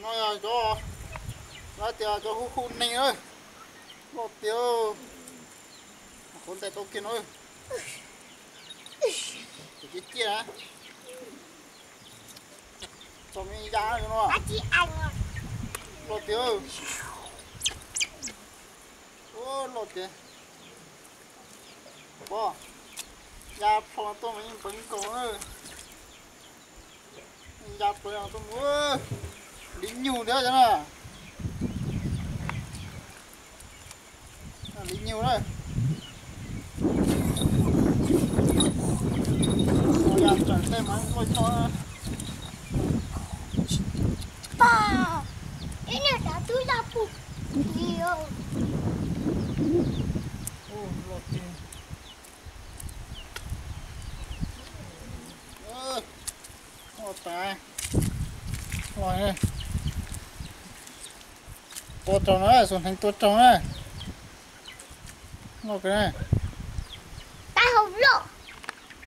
No yog cov, lawv tias cov hu hu neeg na. Loj tiag, qhuav ntes tau kiag no. Ciaj ciaj na. Txom me ya no. Loj tiag. Loj tiag. Pom, ya plho tuaj mas yeej npawv nkaus na. Ya plho tuaj mus, li nyug thiab cov na. Li nyug na. Ya tsawm tej mas muaj choj na. Pog, ib niag sav twb ya pug tis. Loj tiag. Loj tas. Loj. Tua raug na, xuas hneev tua raug na. Loj kawg na. Tab hau loj.